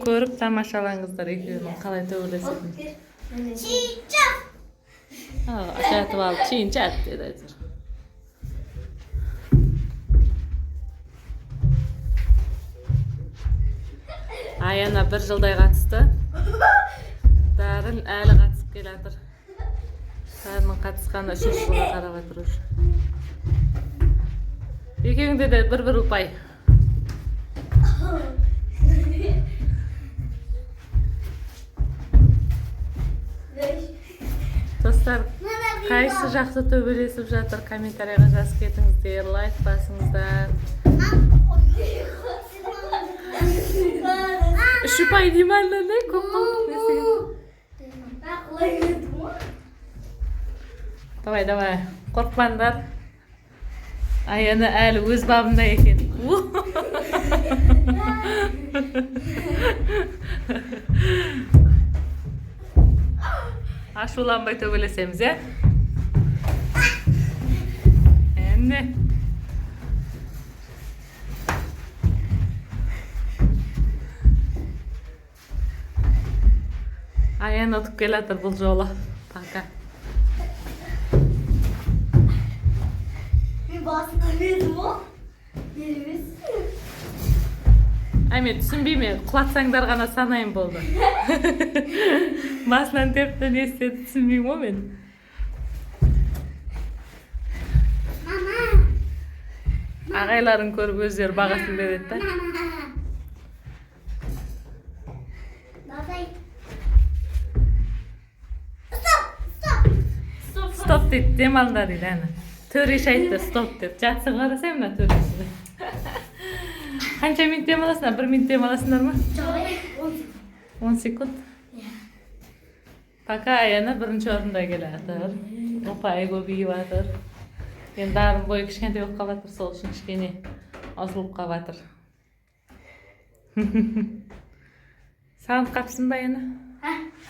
Көріп тамашалаңыздар екеуінің қалай төбелесетінін. Сейчас. Жатып алып чиын чат деді әйтеуір. Аяна бір жылдай қатысты, Дарын әлі қатысып келе жатыр. Дарынның қатысқаны үшінші жылға қарап жатыр уже. Екеуіңде де бір бір ұпай. Достар, қайсы жақсы төбелесіп жатыр, комментарийға жазып кетіңіздер, лайк басыңыздар. Үш ұпай дей ма, әлде көп қалды? Не істеген? Давай, давай, қорықпаңдар. Аяна әлі өз бабында екен. Ашуланбай төбелесеміз, иә? Әне. Аяна ұтып келе жатыр бұл жолы пока. Мен басына бердім ғой. Бермес. Ай, мен түсінбеймін, құлатсаңдар ғана санайын болды. Басынан тепті, не істеді, түсінбеймін ғой мен. Мама. Ағайларын көріп, өздері бағасын береді да. Давай. Стоп, стоп. Стоп. Стоп дейді, демалыңдар дейді. Әні, төреші айтты стоп деп. Жатсың, қарасай мына төрешіні. Қанша минут демаласыңдар? Бір минут демаласыңдар ма? 10 секунд. Пока Аяна бірінші орында келе жатыр, ұпайы көбейіп жатыр. Енді Дарын бойы кішкентай болып қалып жатыр, сол үшін кішкене ұтылып қалып жатыр. Сағынып қапсың ба, Аяна?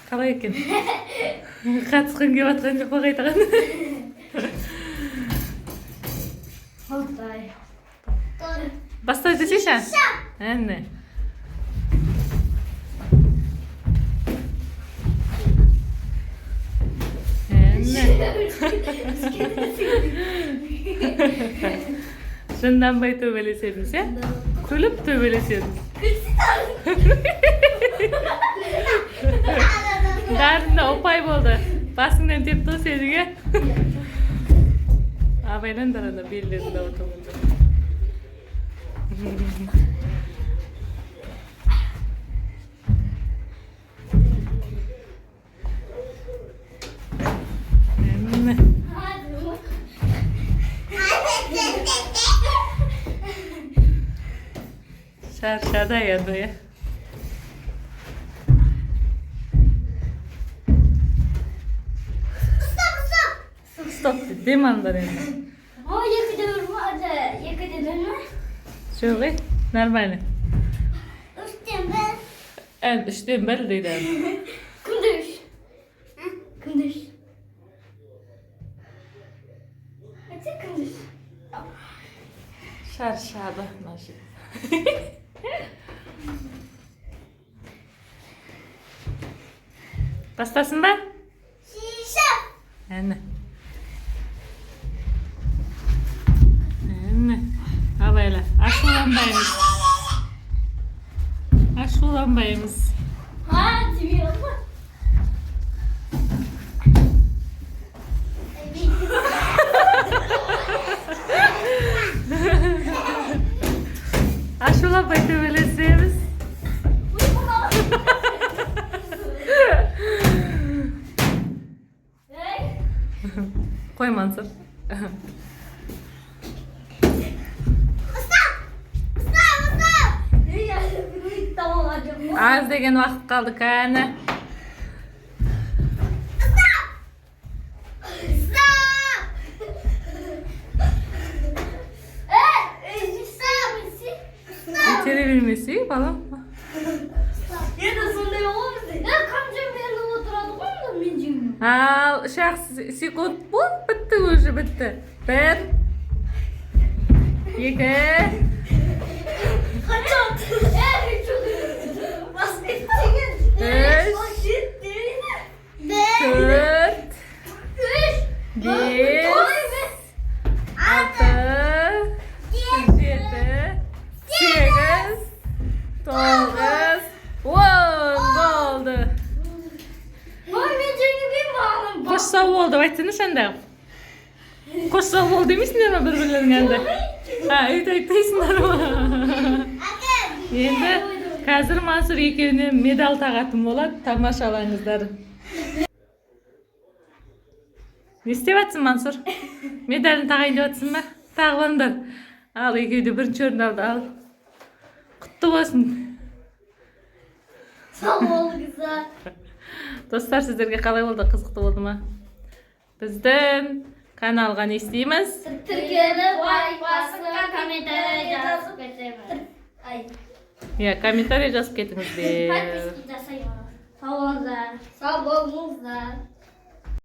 Қалай екен? Қатысқың келіп жатқан жоқ па қайтадан? Алтай. Бастай десейші, әне. Әне, жынданбай төбелесеміз, иә, күліп төбелесеміз. Дарында ұпай болды. Басыңнан тепті ғой сенің, иә? Абайлаңдар, ана белдеріңді ауыртып. Әне. Шаршады енді, иә? Стоп, стоп. Стоп дейді, демалыңдар енді. О, екіде бір ма? Екіде нөл ма? Жоқ, ей, нормально. Үштен бір. Ән, 3-1 дейді. Кімде үш? Кімде үш? Айтса, кімде үш? Шаршады мына жігіт. Бастасын ба? Шиша. Әне, әне, абайла, ашуланбаймыз, ашуланбаймыз. Ha, тебе ма? Ашуланбай төбелесеміз. Ей. Қой, Мансұр. Стоп! Стоп, стоп! Ей, тамам. Аз деген уақыт қалды, кәні. Стоп! Стоп! Ей, стоп! Стоп! Итере бермесей, балам. Енді сондай ғой бізде. Е, қанша беріліп отырады ғой онда, мен жеңдім. Ал үш-ақ секунд болды, бітті уже, бітті. Бір, екі. Қашан? Үш. Бес. Төрт. Үш. Бес. Алты. Жеті. Сегіз. 9. 10 болды. Ой, мен жеңілмеймін маған. Қош сау бол деп айтсаңдаршы анда. Қош сау бол демейсіңдер ма бір бірлеріңе анда? А, өйтіп айтпайсыңдар ма? Енді қазір Мансұр екеуіне медаль тағатын болады, тамашалаңыздар. Не істеп жатсың, Мансұр? Медалін тағайын деп жатсың ба? Тағып алыңдар. Ал, екеуі де бірінші орын алды. Ал, құтты болсын. Сау болыңыздар. Достар, сіздерге қалай болды? Қызықты болды ма? Біздің каналға не істейміз? Тіркеліп, лайк басып, комментарий жазып кетемін. Ай. Иә, комментарий жазып кетіңіздер. Подписки жасаймын. Сау болыңыздар. Сау болыңыздар.